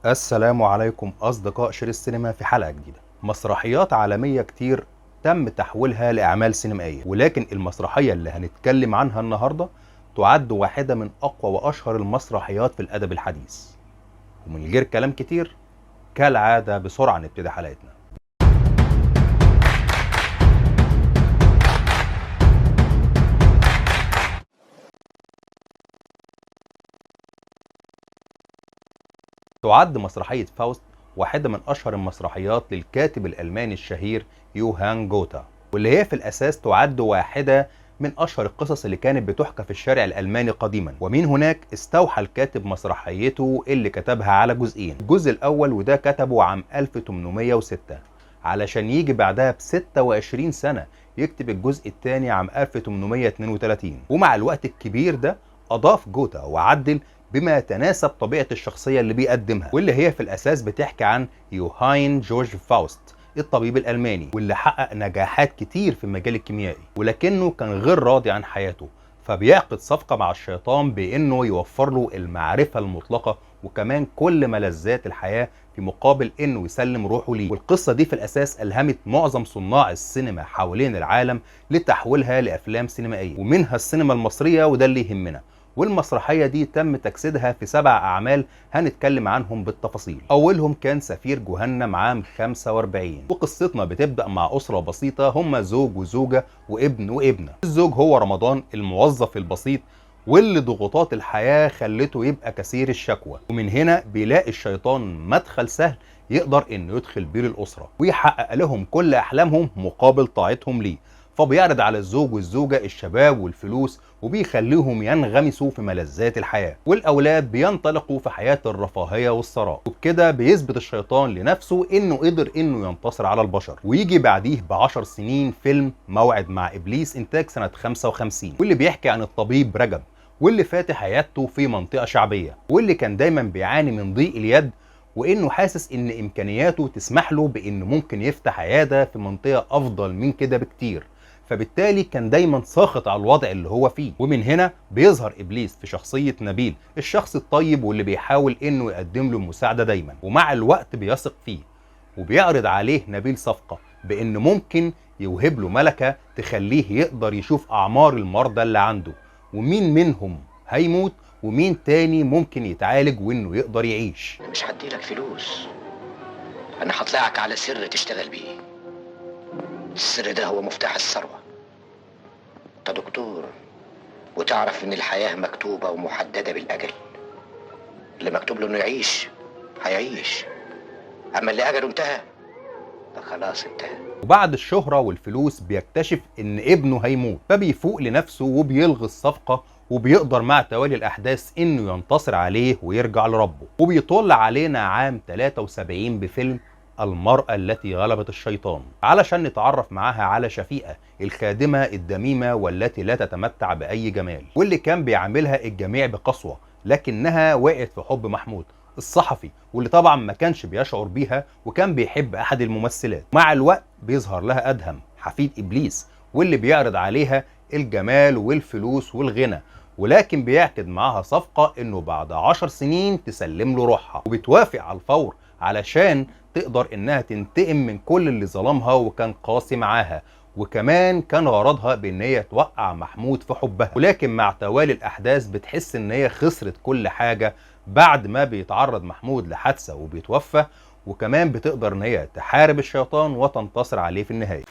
السلام عليكم أصدقاء شير السينما في حلقة جديدة. مسرحيات عالمية كتير تم تحويلها لأعمال سينمائية، ولكن المسرحية اللي هنتكلم عنها النهاردة تعد واحدة من أقوى وأشهر المسرحيات في الأدب الحديث. ومن غير كلام كتير كالعادة بسرعة نبتدي حلقتنا. تعد مسرحية فاوست واحدة من أشهر المسرحيات للكاتب الألماني الشهير يوهان جوته، واللي هي في الأساس تعد واحدة من أشهر القصص اللي كانت بتحكى في الشارع الألماني قديما. ومن هناك استوحى الكاتب مسرحيته اللي كتبها على جزئين. الجزء الأول وده كتبه عام 1806 علشان يجي بعدها ب 26 سنة يكتب الجزء الثاني عام 1832. ومع الوقت الكبير ده أضاف جوته وعدل بما يتناسب طبيعة الشخصية اللي بيقدمها، واللي هي في الأساس بتحكي عن يوهاين جورج فاوست الطبيب الألماني، واللي حقق نجاحات كتير في المجال الكيميائي، ولكنه كان غير راضي عن حياته، فبيعقد صفقة مع الشيطان بأنه يوفر له المعرفة المطلقة وكمان كل ملذات الحياة في مقابل انه يسلم روحه ليه. والقصة دي في الأساس ألهمت معظم صناع السينما حوالين العالم لتحويلها لأفلام سينمائية، ومنها السينما المصرية، وده اللي يهمنا. والمسرحية دي تم تجسيدها في 7 أعمال هنتكلم عنهم بالتفاصيل. أولهم كان سفير جهنم عام 45، وقصتنا بتبدأ مع أسرة بسيطة هم زوج وزوجة وابن وابنة. الزوج هو رمضان الموظف البسيط واللي ضغوطات الحياة خلته يبقى كثير الشكوى، ومن هنا بيلاقي الشيطان مدخل سهل يقدر إنه يدخل بيه للأسرة ويحقق لهم كل أحلامهم مقابل طاعتهم ليه. فبيعرض على الزوج والزوجة الشباب والفلوس وبيخليهم ينغمسوا في ملذات الحياة، والأولاد بينطلقوا في حياة الرفاهية والثراء. وبكده بيثبت الشيطان لنفسه إنه قدر إنه ينتصر على البشر. ويجي بعديه ب10 سنين فيلم موعد مع إبليس إنتاج سنة 55، واللي بيحكي عن الطبيب رجب واللي فاتح عيادته في منطقة شعبية، واللي كان دايما بيعاني من ضيق اليد، وإنه حاسس إن إمكانياته تسمح له بإنه ممكن يفتح عيادة في منطقة أفضل من كده بكتير، فبالتالي كان دايما ساخط على الوضع اللي هو فيه. ومن هنا بيظهر إبليس في شخصية نبيل الشخص الطيب واللي بيحاول إنه يقدم له مساعدة دايما، ومع الوقت بيثق فيه وبيعرض عليه نبيل صفقة بإنه ممكن يوهب له ملكة تخليه يقدر يشوف أعمار المرضى اللي عنده ومين منهم هيموت ومين تاني ممكن يتعالج وإنه يقدر يعيش. مش هديلك فلوس، أنا هطلعك على سر تشتغل بيه. السر ده هو مفتاح الثروة. انت دكتور وتعرف ان الحياة مكتوبة ومحددة بالأجل. اللي مكتوب له انه يعيش هيعيش، اما اللي أجله انتهى فخلاص انتهى. وبعد الشهرة والفلوس بيكتشف ان ابنه هيموت، فبيفوق لنفسه وبيلغي الصفقة، وبيقدر مع توالي الأحداث انه ينتصر عليه ويرجع لربه. وبيطل علينا عام 73 بفيلم المرأة التي غلبت الشيطان، علشان نتعرف معاها على شفيقة الخادمة الدميمة والتي لا تتمتع بأي جمال، واللي كان بيعاملها الجميع بقسوة، لكنها وقعت في حب محمود الصحفي واللي طبعا ما كانش بيشعر بيها وكان بيحب أحد الممثلات. مع الوقت بيظهر لها أدهم حفيد إبليس واللي بيعرض عليها الجمال والفلوس والغنى، ولكن بيعقد معاها صفقة إنه بعد 10 سنين تسلم له روحها، وبتوافق على الفور علشان تقدر إنها تنتقم من كل اللي ظلمها وكان قاسي معاها، وكمان كان غرضها بإن هي توقع محمود في حبها. ولكن مع توالي الأحداث بتحس إن هي خسرت كل حاجة بعد ما بيتعرض محمود لحادثة وبيتوفى، وكمان بتقدر إن هي تحارب الشيطان وتنتصر عليه في النهاية.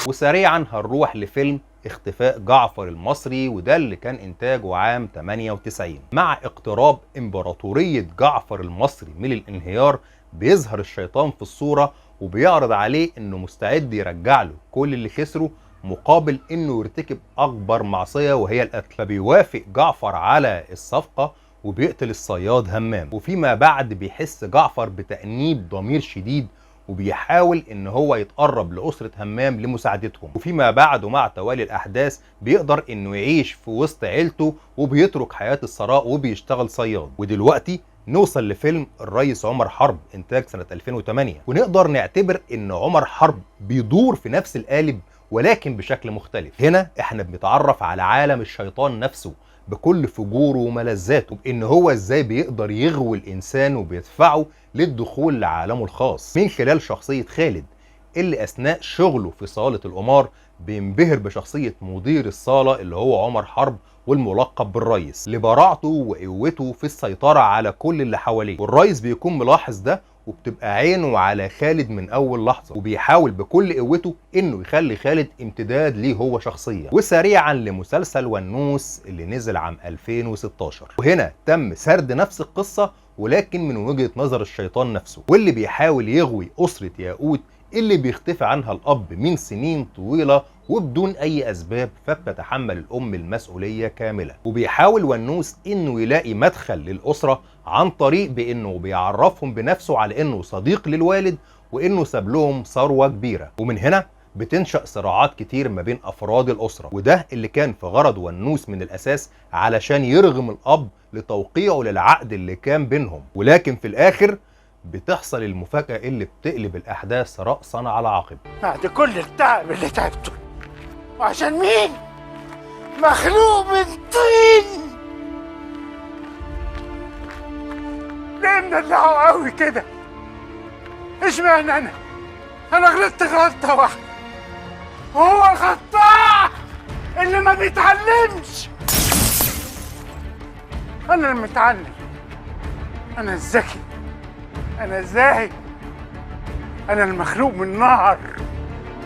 وسريعا هنروح لفيلم اختفاء جعفر المصري، وده اللي كان انتاجه عام 98. مع اقتراب امبراطورية جعفر المصري من الانهيار بيظهر الشيطان في الصورة وبيعرض عليه انه مستعد يرجع له كل اللي خسره مقابل انه يرتكب اكبر معصية وهي القتل. فبيوافق جعفر على الصفقة وبيقتل الصياد همام. وفيما بعد بيحس جعفر بتأنيب ضمير شديد وبيحاول ان هو يتقرب لأسرة همام لمساعدتهم. وفيما بعد ومع توالي الأحداث بيقدر انه يعيش في وسط عيلته وبيترك حياة الثراء وبيشتغل صياد. ودلوقتي نوصل لفيلم الريس عمر حرب انتاج سنة 2008، ونقدر نعتبر ان عمر حرب بيدور في نفس القالب ولكن بشكل مختلف. هنا احنا بنتعرف على عالم الشيطان نفسه بكل فجوره وملذاته، بان هو ازاي بيقدر يغوي الانسان وبيدفعه للدخول لعالمه الخاص من خلال شخصية خالد اللي اثناء شغله في صالة القمار بينبهر بشخصية مدير الصالة اللي هو عمر حرب والملقب بالريس، لبراعته وقوته في السيطرة على كل اللي حواليه. والريس بيكون ملاحظ ده وبتبقى عينه على خالد من اول لحظة، وبيحاول بكل قوته انه يخلي خالد امتداد ليه هو شخصيا. وسريعا لمسلسل ونوس اللي نزل عام 2016، وهنا تم سرد نفس القصة ولكن من وجهة نظر الشيطان نفسه، واللي بيحاول يغوي أسرة ياقوت اللي بيختفي عنها الأب من سنين طويلة وبدون أي أسباب، فبتتحمل الأم المسؤولية كاملة. وبيحاول ونوس إنه يلاقي مدخل للأسرة عن طريق بإنه بيعرفهم بنفسه على إنه صديق للوالد وإنه ساب لهم ثروة كبيرة، ومن هنا بتنشأ صراعات كتير ما بين أفراد الأسرة. وده اللي كان في غرض ونوس من الأساس علشان يرغم الأب لتوقيعه للعقد اللي كان بينهم، ولكن في الآخر بتحصل المفاجأة اللي بتقلب الأحداث رأسا على عقب. بعد كل التعب اللي تعبته، وعشان مين؟ مخلوق من طين. ليه مدلعه قوي كده؟ اشمعنى انا؟ انا غلطت غلطة واحدة، وهو الغطاء اللي ما بيتعلمش. انا المتعلم، انا الذكي، أنا الزاهد، أنا المخلوق من نار،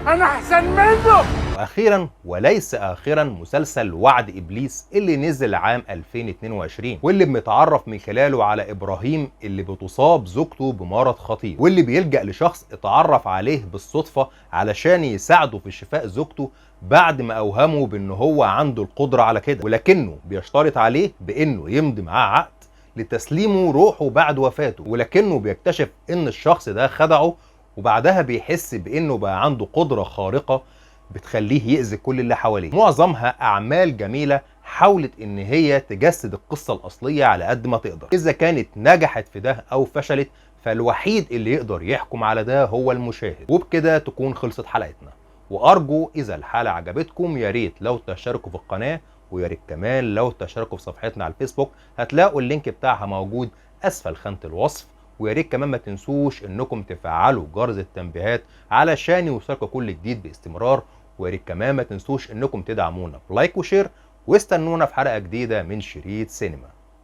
أنا أحسن منه. وأخيرا وليس آخرا مسلسل وعد إبليس اللي نزل عام 2022، واللي بنتعرف من خلاله على إبراهيم اللي بتصاب زوجته بمرض خطير، واللي بيلجأ لشخص اتعرف عليه بالصدفة علشان يساعده في شفاء زوجته بعد ما أوهمه بأنه هو عنده القدرة على كده، ولكنه بيشترط عليه بأنه يمضي معاه عقد لتسليمه روحه بعد وفاته، ولكنه بيكتشف ان الشخص ده خدعه، وبعدها بيحس بانه بقى عنده قدرة خارقة بتخليه يأذي كل اللي حواليه. معظمها اعمال جميلة حاولت ان هي تجسد القصة الاصلية على قد ما تقدر، اذا كانت نجحت في ده او فشلت فالوحيد اللي يقدر يحكم على ده هو المشاهد. وبكده تكون خلصت حلقتنا، وارجو اذا الحلقة عجبتكم يا ريت لو تشاركوا في القناة، ويا ريت كمان لو تشاركوا في صفحتنا على الفيسبوك، هتلاقوا ال link بتاعها موجود اسفل خانة الوصف. ويا ريت كمان ما تنسوش انكم تفعلوا جرس التنبيهات علشان يوصلكم كل جديد باستمرار، ويا ريت كمان ما تنسوش انكم تدعمونا ب like و share، واستنونا في حلقة جديدة من شريط سينما.